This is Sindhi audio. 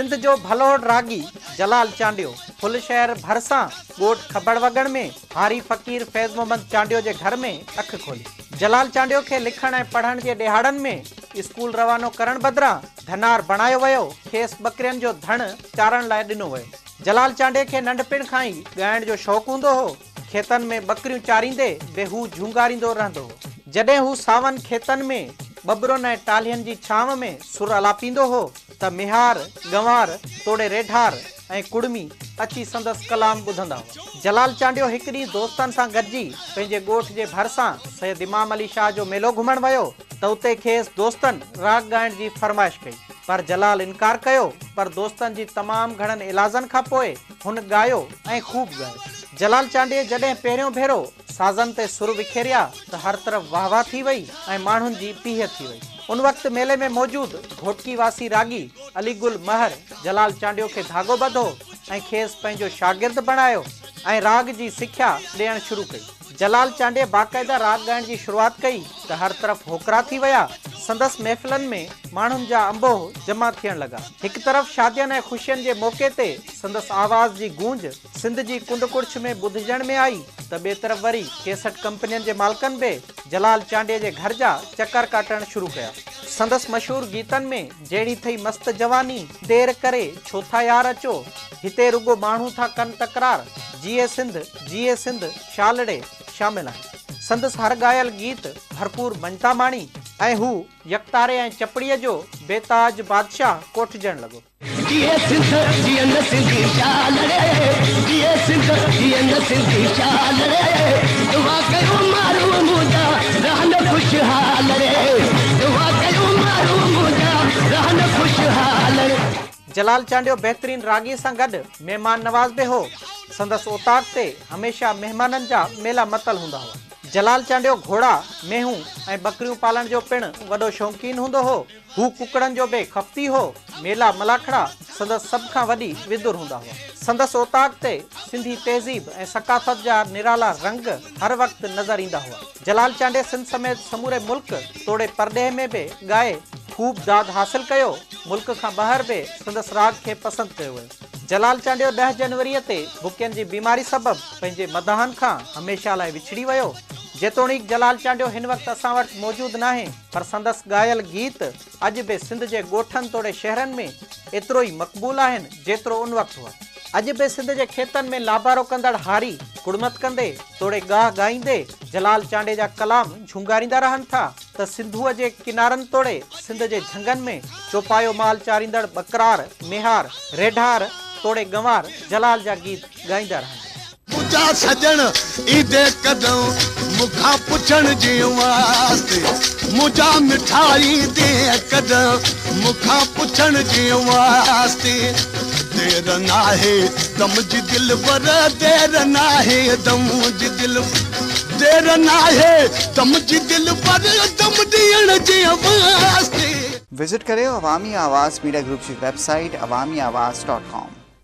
سنڌ جو ڀلوڙ راڳي جلال چانڊيو ڦل شهر ڀرسان ڳوٺ کبڙ وڳڻ ۾ هاري فقير فيض محمد چانڊيو جي گهر ۾ اک کولي. جلال چانڊيو کي لکڻ ۽ پڙهڻ جي ڏهاڙن ۾ اسڪول روانو ڪرڻ بدران ڌنار بڻايو ويو، کيس ٻڪرين جو ڌڻ چارڻ لاء ڏنو ويو. جلال چانڊيي کي ننڍپڻ کان ئي ڳائڻ جو شوق هوندو هو. کيتن ۾ ٻڪريون چاريندي به هو جهونگاريندو رهندو هو. جڏهن هو ساون کيتن ۾ ٻٻرن ۽ ٽالهين جي ڇانو ۾ سر الاپيندو هو ته ميهار، ڳنوار توڙي ريڍار ۽ ڪڙمي اچي سندس ڪلام ٻڌندا هئا. جلال چانڊيو هڪ ڏينهن دوستن سان گڏجي پنهنجي ڳوٺ جي ڀرسان سيد امام علي شاهه جو ميلو گهمڻ ويو ته اتي کيس دوستن راڳ ڳائڻ جي فرمائش ڪئي پر جلال انڪار ڪيو پر دوستن جي تمام گهڻن ايلازن کان پوء هن ڳايو ۽ خوب ڳايو. جلال چانڊيي جڏهن پهريون ڀيرو سازن تي سر وکيريا ته هر طرف واهه واهه ٿي وئي ۽ ماڻهن جي پيهه ٿي وئي. ان وقت ميلي ۾ موجود گهوٽڪي واسي راڳي علي گل مهر جلال چانڊيو کي ڌاڳو ٻڌو ۽ کيس پنهنجو شاگرد بڻايو ۽ راڳ جي سکيا ڏيڻ شروع ڪئي. جلال چانڊيي باقاعده راڳ ڳائڻ جي شروعات ڪئي ته هر طرف هوڪرا ٿي ويا. سندس محفلن ۾ ماڻهن جا انبوهه جمع ٿيڻ لڳا. هڪ طرف شادين ۽ خوشين جي موقعي تي سندس آواز جي گونج سنڌ جي ڪنڊ ڪڙڇ ۾ ٻڌجڻ ۾ آئي ته ٻئي طرف وري ڪيسٽ ڪمپنين جي مالڪن به جلال چانڊيي جي گهر جا چڪر ڪاٽڻ شروع ڪيا. سندس مشهور گيتن ۾ جهڙي ٿئي مست جواني، دير ڪري ڇو ٿا يار اچو، هتي رڳو ماڻهو ٿا ڪن تڪرار، جيئي سنڌ، جيئي سنڌ، شال ڙي شامل آهن. سندس هر ڳايل گيت ڀرپور مڃتا ماڻي ۽ هو يڪتاري ۽ چپڙيء جو بي تاج بادشاهه ڪوٺجڻ لڳو. جيئي سنڌ جيئن سنڌي شال ڙي جيئي سنڌ جيئن سنڌي شال ڙي دعا ڪيو مارو منهنجا رهن خوشحال ڙي دعا ڪيو مارو منهنجا رهن خوشحال ڙي. جلال چانڊيو بهترين راڳي سان گڏ مهمان نواز به هو. سندس اوطاق تي هميشه مهمانن جا ميلا متل هوندا هئا. جلال چانڊيو گهوڙا، مينهون ۽ ٻڪريون پالڻ جو پڻ وڏو شوقين هوندو هو. هو ڪڪڙن جو به خفتي هو. ميلا ملاکڙا سندس سڀ کان وڏي وندر هوندا هئا. سندس اوطاق تي سنڌي تهذيب ۽ ثقافت جا نرالا رنگ هر وقت نظر ايندا هئا. جلال چانڊيي سنڌ سميت سموري ملڪ توڙي پرڏيهه ۾ به ڳائي خوب داد حاصل ڪيو. ملڪ کان ٻاهر به سندس راڳ کي پسند ڪيو ويو. جلال چانڊيو ڏهه جنوريء تي بڪين جي بيماري سبب پنهنجي مداحن کان هميشه لاء وڇڙي ويو. جيتوڻيڪ جلال چانڊيو هن وقت اسان وٽ موجود ناهي. پر سندس ڳايل گيت اڄ به سنڌ جي ڳوٺن توڙي شهرن ۾ ايترو ئي مقبول آهن جيترو ان وقت هئا. اڄ به سنڌ جي کيتن ۾ لابارو ڪندڙ هاري ڪڙمت ڪندي توڙي ڳاهه ڳائيندي جلال چانڊيي جا ڪلام جهونگاريندا رهن ٿا ته سنڌوء جي ڪنارن توڙي سنڌ جي جهنگن ۾ چوپايو مال چاريندڙ ٻڪرار، ميهار، ريڍار توڙي ڳنوار جلال جا گيت ڳائيندا رهن ٿا. منهنجا سڄڻ ايندي ڪڏهن مون کان پڇڻ جي واسطي منهنجا مٺا ايندي ڪڏهن مون کان پڇڻ جي واسطي دير ناهي دم جي دلبر دير ناهي دم جي دل دير ناهي دم جي دلبر دم ڏيڻ جي واسطي. وزٽ ڪريو عوامي آواز ميڊيا گروپ جي web site Awami Awaz dot com.